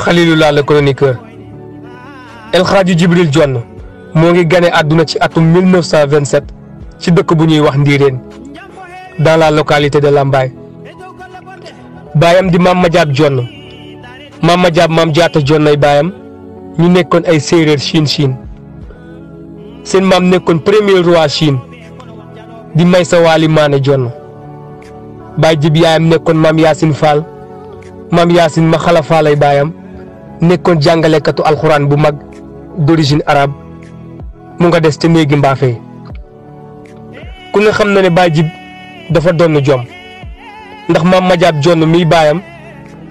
Khalilullah le chroniqueur. El Hadji Djibril Dione moo ngi gane àdduna ci atum 1927 ci dëkk bu ñuy wax Ndiréen dans la localité de Lambaye. baayam di Mame Madiab Dione Mame Madiab Mame Diatta Dione ay baayam ñu nekkoon ay séeréer Chine seen maam nekkoon premier roi Chine di Maysa Waly Mané Dione. Baay Jib yaayam nekkoon Mame Yacine Fall Mame Yacine Maxala Fall ay baayam nekkoon jàngalekatu alxuraan bu mag d'origine arabe mu nga des ca néegi Mbaafé. ku ne xam na ne Baay Jib dafa doon jom ndax Mame Madiab Dione miy baayam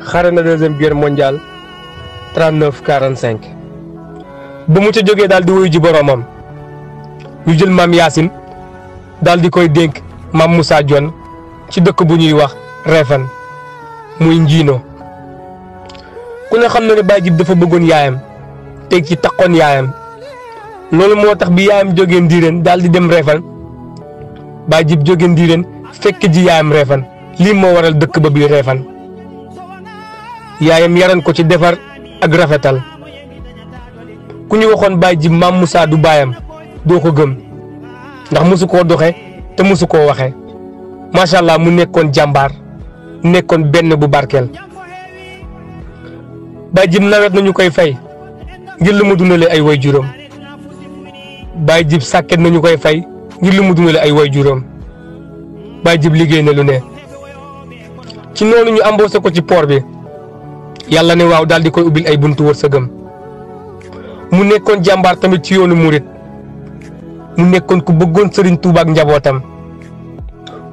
xare na deuxième guerre mondiale 39-45 ba mu ca jógee daal di wuyu ji boroomam ñu jël Mame Yacine daal di koy dénk Mame Moussa Dione ci dëkk bu ñuy wax Réfane muy Njiino. ku ne xam na ne Baay Jib dafa bëggoon yaayam teg ci takkoon yaayam loolu moo tax bi yaayam jógee Ndiréen daal di dem Réfane Baay Jib jógee Ndiréen fekk ji yaayam Réfane lii moo waral dëkk ba biir Réfane. yaayam yaran ko ci defar ak rafetal ku ñu waxoon Baay Jib Mame Moussa du baayam doo ko gëm ndax mosu koo doxe te mosu koo waxe macha allah mu nekkoon jàmbaar nekkoon benn bu barkeel. Baay Jib nawet nañu koy fay ngir lu mu dundale ay way juróom. Baay Jib sàkket nañu koy fay ngir lu mu dundale ay way juróom. Baay Jib liggéey na lu ne. ci noonu ñu embauché ko ci port bi yàlla ne waaw daal di koy ubbil ay buntu wërsëgam. mu nekkoon jàmbaar tamit ci yoonu murit mu nekkoon ku bëggoon Sëriñ Tuuba ak njabootam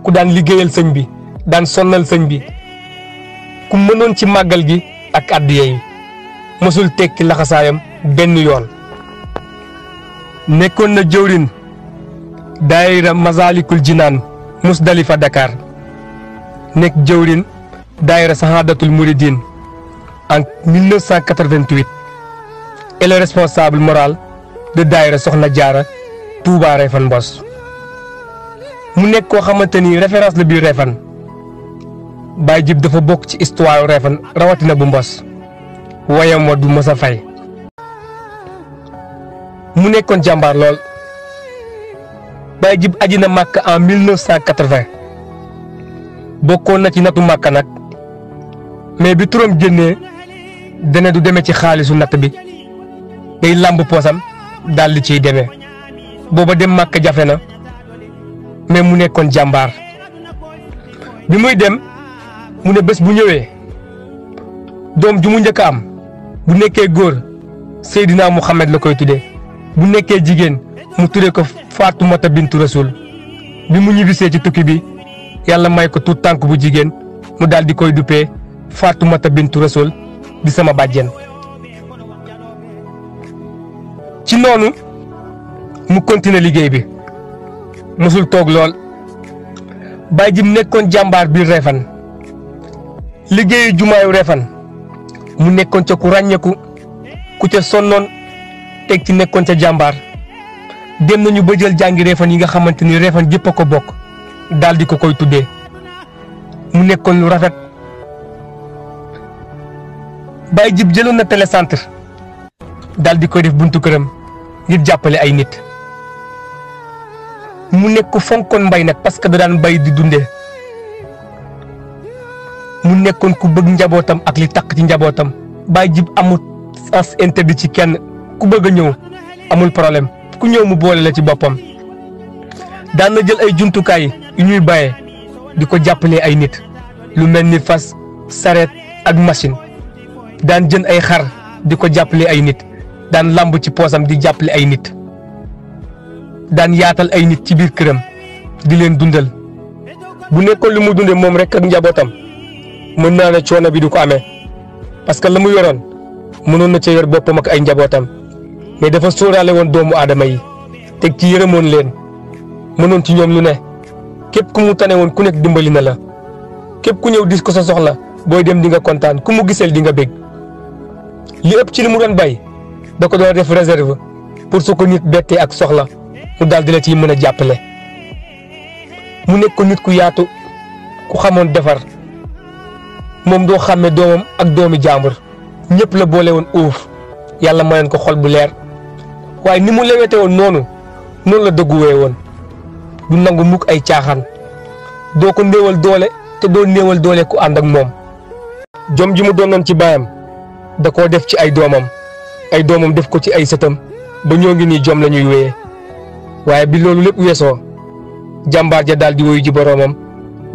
ku daan liggéeyal sëñ bi daan sonnal sëñ bi ku mënoon ci màggal gi ak àddiya yi mësul tekki laxasaayam benn yoon. nekkoon na jëwrin daayira Masalikul Jinaan Musdalifa Dakar nekk jëwrin daayira Sahadatul Mouridine en 1988 et le responsable moral de daayira Soxna Jaara Touba Réfane Mbos. mu nekk koo xamante ni référence la biir Réfane. Baay Jib dafa bokk ci histoire Réfane rawatina bu Mbos wayam wa du mës a fay. mu nekkoon jàmbaar lool. Baay Jib aji na Màkka en 1980 bokkoon na ci natu Màkka nag mais bi turam génnee dana du demee ci xaalisu natt bi day làmb poosam daal di ciy demee booba dem Màkka jafe na mais mu nekkoon jàmbaar. bi muy dem mu ne bés bu ñëwee doom ju mu njëkk a am bu nekkee góor Seydina Muhammad la koy tuddee bu nekkee jigéen mu tuddee ko Faatumata bintu Rasul. bi mu ñibbisee ci tukki bi yàlla may ko tuut tànk bu jigéen mu daal di koy duppee Faatumata bintu Rasul di sama bàjjen. ci noonu mu continuer liggéey bi mësul toog lool. Baay Jib nekkoon jàmbaar biir Réfane liggéeyu jumaayu Réfane mu nekkoon ca ku ràññeeku ku ca sonnoon teg ci nekkoon ca jàmbaar. dem nañu ba jël jàngi Réfane yi nga xamante ni Réfane jëpp a ko bokk daal di ko koy tuddee mu nekkoon lu rafet. Baay Jib jëloon na télécentre daal di koy def buntu këram ngir jàppale ay nit. mu nekk ku fonkoon mbay nag parce que da daan bay di dundee. mu nekkoon ku bëgg njabootam ak li takk ci njabootam. Baay Jib amul sens interdit ci kenn ku bëgg a ñëw amul problème ku ñëw mu boole la ci boppam. daan na jël ay jumtukaay yu ñuy bayee di ko jàppalee ay nit lu mel ni fas sareet ak machine. daan jën ay xar di ko jàppale ay nit daan lamb ci poosam di jàppale ay nit. daan yaatal ay nit ci biir këram di leen dundal. bu nekkoon lu mu dundee moom rek ak njabootam mën naa ne coono bi du ko amee parce que la mu yoroon mënoon na ca yor boppam ak ay njabootam mais dafa sóoraale woon doomu aadama yi teg ci yërëmoon leen mënoon ci ñoom lu ne. képp ku mu tane woon ku nekk dimbali na la képp ku ñëw dis ko sa soxla booy dem di nga kontaan ku mu giseel di nga bég. li ëpp ci li mu doon bay da ko doon def réserve pour su ko nit bettee ak soxla mu daal di la ciy mën a jàppale. mu nekk ko nit ku yaatu ku xamoon defar moom doo xàmme doomam ak doomi jàmbur ñëpp la boole woon uuf yàlla mayoon ko xol bu leer waaye ni mu lewete woon noonu la dëgguwee woon du nangu mukk ay caaxaan doo ko néewal doole te doo néewal doole ku ànd ak moom. jom ji mu doonoon ci baayam da koo def ci ay doomam def ko ci ay sëtam ba ñoo ngi nii jom la ñuy wéyee waaye bi loolu lépp weesoo jàmbaar ja daal di woyu ji boroomam.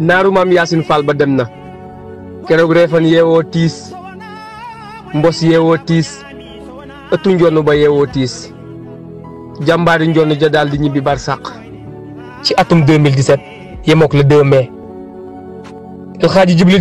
naaru maam Yaasin Fall ba dem na keroog reefan yeewoo tiis mbos yeewoo tiis ëttu njonn ba yeewoo tiis jàmbaari njonn ja daal di ñibbi barsàq ci atum 2017 yemook le 2 mai El Hadji Djibril